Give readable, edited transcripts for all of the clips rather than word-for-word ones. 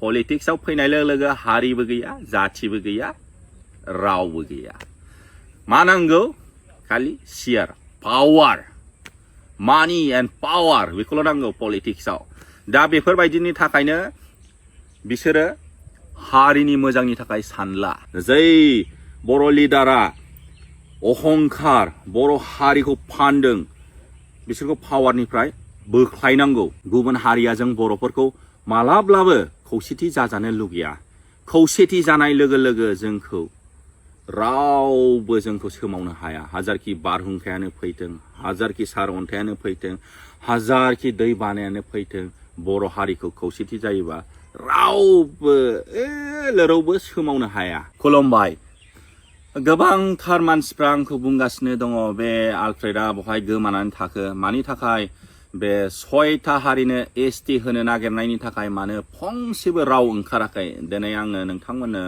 पलिटिक्सआव फैनाय लोगो लोगो हारिबो गैया, जाथिबो गैया, रावबो गैया। मा नांगौ? खालि शेयार, पावार, मानि एन्ड पावार बेखौल' नांगौ पलिटिक्सआव। दा बेफोरबायदिनि थाखायनो बिसोरो हारिनि मोजांनि थाखाय सानला। जै बर' लिडारा अहंखार बर' हारिखौ फानदों, बिसोरखौ पावारनिफ्राय बोख्लायनांगौ। गुबुन हारिया जों बर'फोरखौ मालाब्लाबो खौसेथि जाजानो लुगैया। खौसेथि जानाय लोगो लोगो जोंखौ रावबो जोंखौ सोमावनो हाया। हाजारखि बारहुंखायानो फैथों, हाजारखि सारअन्थायानो फैथों, हाजारखि दै बानायानो फैथों, बर' हारिखौ खौसेथि जायोबा रावबो लोरौबो सोमावनो हाया। खुलुमबाय। गोबांथार मानसिफ्रा आंखौ बुंगासिनो दङ बे आलफ्रेडआ बहाय गोमानानै थाखो, मानि थाखाय बे 6टा हारिनो एसटि होनो नागिरनायनि थाखाय मानो फंसेबो राव ओंखाराखै। दिनै आङो नोंथांमोननो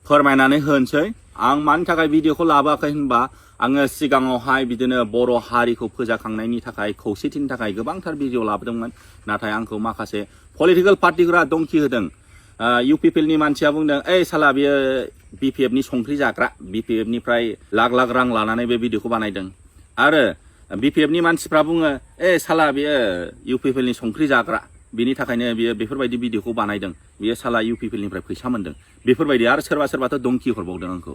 फोरमायनानै होनोसै। आं मानि थाखाय भिडिअखौ लाबोआखै होनबा, आङो सिगाङावहाय बिदिनो बर' हारिखौ फोजाखांनायनि थाखाय, खौसेथिनि थाखाय गोबांथार भिडिअ लाबोदोंमोन। नाथाय आंखौ माखासे पलिटिकेल पार्टिफोरा धमकि होदों। इउपिपिएलनि मानसिया बुंदों, ओइ साला बियो बिपिएफनि संख्रि जाग्रा, बिपिएफनिफ्राय लाख लाख रां लानानै बे भिडिअखौ बानायदों। आरो बिपिएफनि मानसिफ्रा बुङो, साला बियो इउपिपिएलनि संख्रि जाग्रा, बिनि थाखायनो बियो बेफोरबायदि भिडिअखौ बानायदों, बियो साला इउपिपिएलनिफ्राय फैसा मोनदों, बेफोरबायदि। आरो सोरबा सोरबाथ' धमकि हरबावदों आंखौ,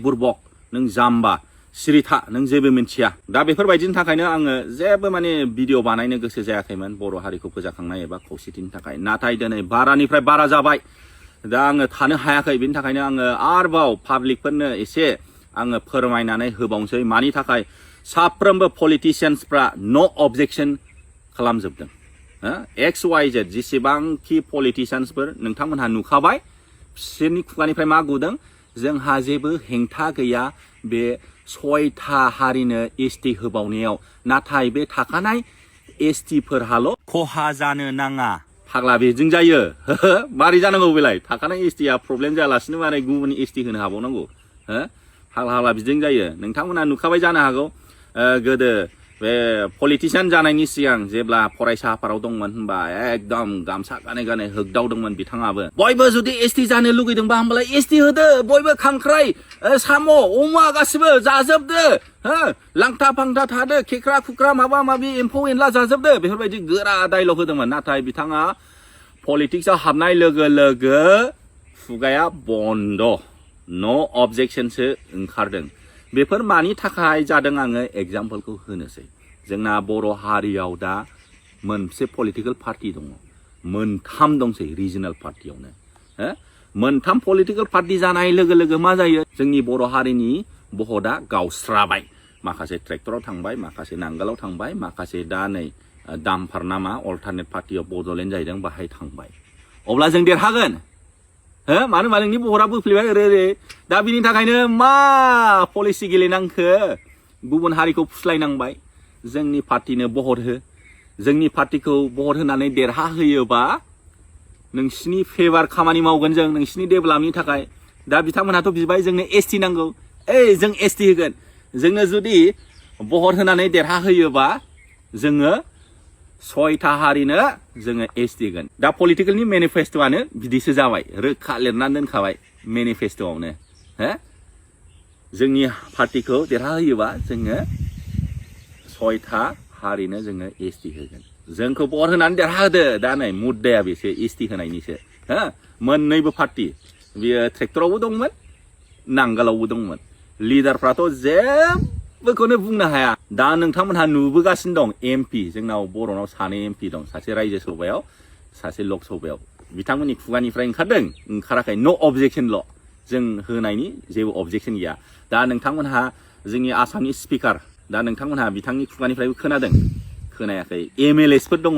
बुरबक, नों जाम्बा, सिरिथा, नों जेबो मिन्थिया। दा बेफोरबायदिनि थाखायनो आङो जेबो माने भिडिअ बानायनो गोसो जायाखैमोन बर' हारिखौ फोजाखांनाय एबा खौसेथिनि थाखाय। नाथाय दिनै बारानिफ्राय बारा जाबाय। दा आङो थानो हायाखै, बिनि थाखायनो आङो आरोबाव पाब्लिकफोरनो एसे आङो फोरमायनानै होबावनोसै मानि थाखाय साफ्रोमबो पलिटिशियान्सफ्रा न' अबजेक्सन खालामजोबदों। एक्स वाइ जेड जेसेबांखि पलिटिशियान्सफोर नोंथांमोनहा नुखाबाय, बिसोरनि खुगानिफ्राय मा गुदों? जोंहा जेबो हेंथा गैया बे 6टा हारिनो एसटि होबावनायाव, नाथाय बे थाखानाय एसटिफोरहाल' खहा जानो नाङा। फाग्ला बेजों जायो। मारै जानांगौ बेलाय? थाखानाय एसटिया प्रब्लेम जायालासिनो मारै गुबुन एसटि होनो हाबावनांगौ? फाग्ला बिजों जायो। नोंथांमोना नुखाबाय जानो हागौ, गोदो बे पलिटिशियान जानायनि सिगां जेब्ला फरायसा आफादाव दंमोन होनबा एकदम गामसा गानै गानै होगदावदोंमोन बिथाङाबो। बयबो जुदि एसटि जानो लुगैदोंबा होमबालाय एसटि होदो, बयबो खांख्राइ, साम', अमा गासिबो जाजोबदो, लांथा फांथा थादो, खेख्रा खुख्रा माबा माबि एम्फौ एनला जाजोबदो, बेफोरबायदि गोरा डायलग होदोंमोन। नाथाय बिथाङा पलिटिक्सआव हाबनाय लोगो लोगो खुगाया बन्द, नो अबजेक्सनसो ओंखारदों। बेफोर मानि थाखाय जादों आङो एगजामपोलखौ होनोसै। जोंना बर' हारियाव दा मोनसे पलिटिकेल पार्टि दङ, मोनथाम दंसै रिजनेल पार्टियावनो। मोनथाम पलिटिकेल पार्टि जानाय लोगो लोगो मा जायो? जोंनि बर' हारिनि भटआ गावस्राबाय। माखासे ट्रेक्टराव थांबाय, माखासे नांगोलाव थांबाय, माखासे दा नै दामफार नामा अल्टारनेट पार्टियाव बड'लेण्ड जाहैदों, बाहाय थांबाय। अब्ला जों देरहागोन। मानो होनबा नोंनि भटआ बोफ्लेबाय ओरै। दा बिनि थाखायनो मा पलिसि गेलेनांखो? गुबुन हारिखौ फुस्लायनांबाय, जोंनि पार्टिनो भट हो। जोंनि पार्टिखौ भट होनानै देरहा होयोबा नोंसिनि फेभार खामानि मावगोन जों, नोंसिनि डेभेलपनि थाखाय। दा बिथांमोनहाथ' बिबाय जोंनो एसटि नांगौ, जों एसटि होगोन। जोंनो जुदि भट होनानै देरहा होयोबा जोङो 6टा हारिनो जोङो एसटि होगोन। दा पलिटिकेलनि मेनिफेस्ट'आनो बिदिसो जाबाय, रोखा लिरनानै दोनखाबाय मेनिफेस्ट'आवनो। जोंनि पार्टिखौ देरहा होयोबा जोङो 6टा हारिनो जोङो एसटि होगोन। जोंखौ भट होनानै देरहा होदो। दा नै मुद्दाया बेसो, एसटि होनायनिसो। मोननैबो पार्टि, बियो ट्रेक्टरावबो दंमोन, नांगोलावबो दंमोन। लिडारफ्राथ' जेबोखौनो बुंनो हाया। दा नोंथांमोनहा नुबोगासिनो दं एमपि, जोंनाव बर'नाव 2 एमपि दं, सासे रायजो सभायाव, सासे लक सभायाव। बिथांमोननि खुगानिफ्राय ओंखारदों, ओंखाराखै, न' अबजेक्सनल'। जों होनायनि जेबो अबजेक्सन गैया। दा नोंथांमोनहा जोंनि आसामनि स्पिकार, दा नोंथांमोनहा बिथांनि खुगानिफ्रायबो खोनादों, खोनायाखै? एमएलएसफोर दङ,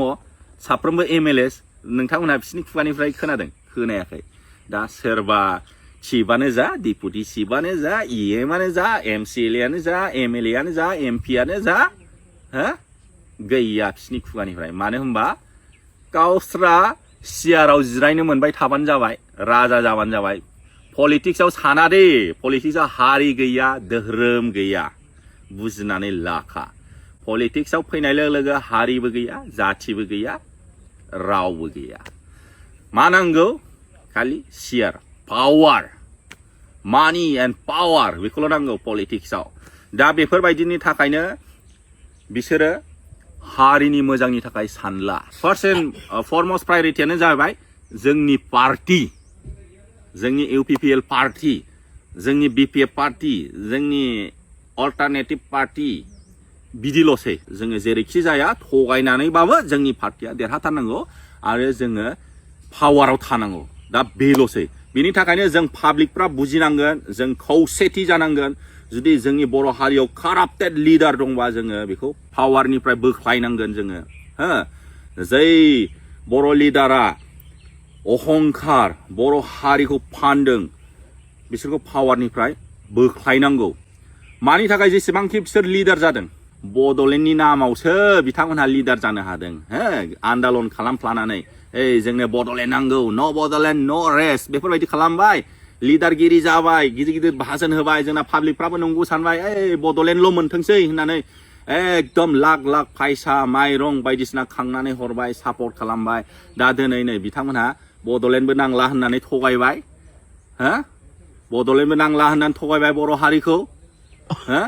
साफ्रोमबो एमएलएस, नोंथांमोनहा बिसोरनि खुगानिफ्राय खोनादों, खोनायाखै? दा सोरबा चिफआनो जा, डिपुटि चिफआनो जा, इएमआनो जा, एमसिएलएआनो जा, एमएलएआनो जा, एमपिआनो जा, गैया बिसोरनि खुगानिफ्राय। मानो होनबा गावस्रा सियाराव जिरायनो मोनबाय थाबानो जाबाय, राजा जाबानो जाबाय। पलिटिक्सआव साना दे, पलिटिक्सआव हारि गैया, धोरोम गैया, बुजिनानै लाखा। पलिटिक्सआव फैनाय लोगो लोगो हारिबो गैया, जाथिबो गैया, रावबो गैया। मा नांगौ खालि सियार पावार मानि एन्ड पावार बेखौल' नांगौ पलिटिक्सआव दा बेफोरबायदिनि थाखायनो बिसोरो हारिनि मोजांनि थाखाय सानला फार्स्ट एन्ड फरमस्ट प्रायरिटियानो जाहैबाय जोंनि पार्टि जोंनि इउपिपिएल पार्टि जोंनि बिपिएफ पार्टि जोंनि अल्टारनेटिभ पार्टि बिदिल'सै जोङो जेरैखि जाया थगायनानैबाबो जोंनि पार्टिया देरहाथारनांगौ आरो जोङो पावाराव थानांगौ दा बेल'सै बिनि थाखायनो जों पाब्लिकफ्रा बुजिनांगोन जों खौसेथि जानांगोन जुदि जोंनि बर' हारियाव काराप्टेड लिडार दंबा जोङो बेखौ पावारनिफ्राय बोख्लायनांगोन जोङो हो जै बर' लिडारा अहंखार बर' हारिखौ फानदों बिसोरखौ पावारनिफ्राय बोख्लायनांगौ मानि थाखाय जेसेबांखि बिसोर लिडार जादों बड'लेण्डनि नामावसो बिथांमोनहा लिडार जानो हादों हो आन्दालन खालामफ्लानानै जोंनो बड'लेण्ड नांगौ न' बड'लेण्ड न' रेस्ट बेफोरबायदि खालामबाय लिडारगिरि जाबाय गिदिर गिदिर भाषण होबाय जोंना पाब्लिकफ्राबो नंगौ सानबाय बड'लेण्डल' मोनथोंसै होननानै एकदम लाख लाख फैसा माइरं बायदिसिना खांनानै हरबाय सापर्ट खालामबाय दा दिनै नै बिथांमोनहा बड'लेण्डबो नांला होननानै थगायबाय हो बड'लेण्डबो नांला होननानै थगायबाय बर' हारिखौ हो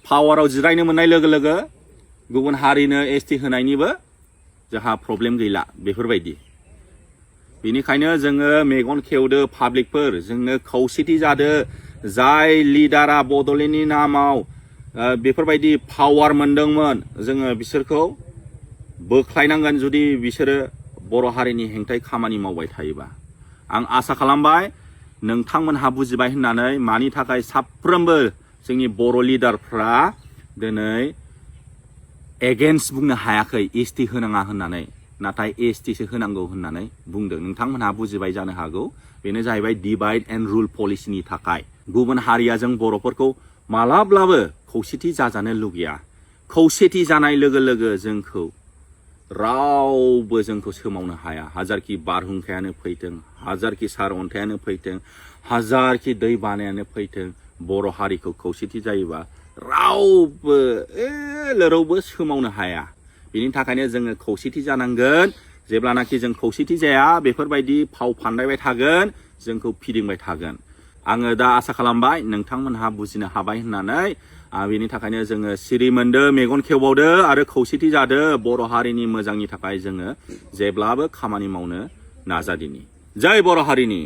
पावाराव जिरायनो मोननाय लोगो लोगो गुबुन हारिनो एसटि होनायनिबो जोंहा प्रब्लेम गैला बेफोरबायदि बेनिखायनो जोङो मेगन खेवदो पाब्लिकफोर जोंनो खौसेथि जादो जाय लिडारा बड'लेण्डनि नामाव बेफोरबायदि पावार मोनदोंमोन जोङो बिसोरखौ बोख्लायनांगोन जुदि बिसोरो बर' हारिनि हेंथायै खामानि मावबाय थायोबा आं आसा खालामबाय नोंथांमोनहा बुजिबाय होननानै मानि थाखाय साफ्रोमबो जोंनि बर' लिडारफ्रा दिनै एगेन्स्ट बुंनो हायाखै एसटि होनाङा होननानै नाथाय एसटिसो होनांगौ होननानै बुंदों नोंथांमोनहा बुजिबाय जानो हागौ बेनो जाहैबाय डिभाइड एन्ड रुल पलिसिनि थाखाय गुबुन हारिया जों बर'फोरखौ मालाब्लाबो खौसेथि जाजानो लुगैया खौसेथि जानाय लोगो लोगो जोंखौ रावबो जोंखौ सोमावनो हाया हाजारखि बारहुंखायानो फैथों हाजारखि सार अन्थायानो फैथों हाजारखि दै बानायानो फैथों बर' हारिखौ खौसेथि जायोबा रावबो लोरौबो सोमावनो हाया बिनि थाखायनो जोङो खौसेथि जानांगोन जेब्लानाखि जों खौसेथि जाया बेफोरबायदि फाव फान्दायबाय थागोन जोंखौ फिदिंबाय थागोन आङो दा आसा खालामबाय नोंथांमोनहा बुजिनो हाबाय होननानै बेनि थाखायनो जोङो सिरि मोनदो मेगन खेवबावदो आरो खौसेथि जादो बर' हारिनि मोजांनि थाखाय जोङो जेब्लाबो खामानि मावनो नाजादिनि जय बर' हारिनि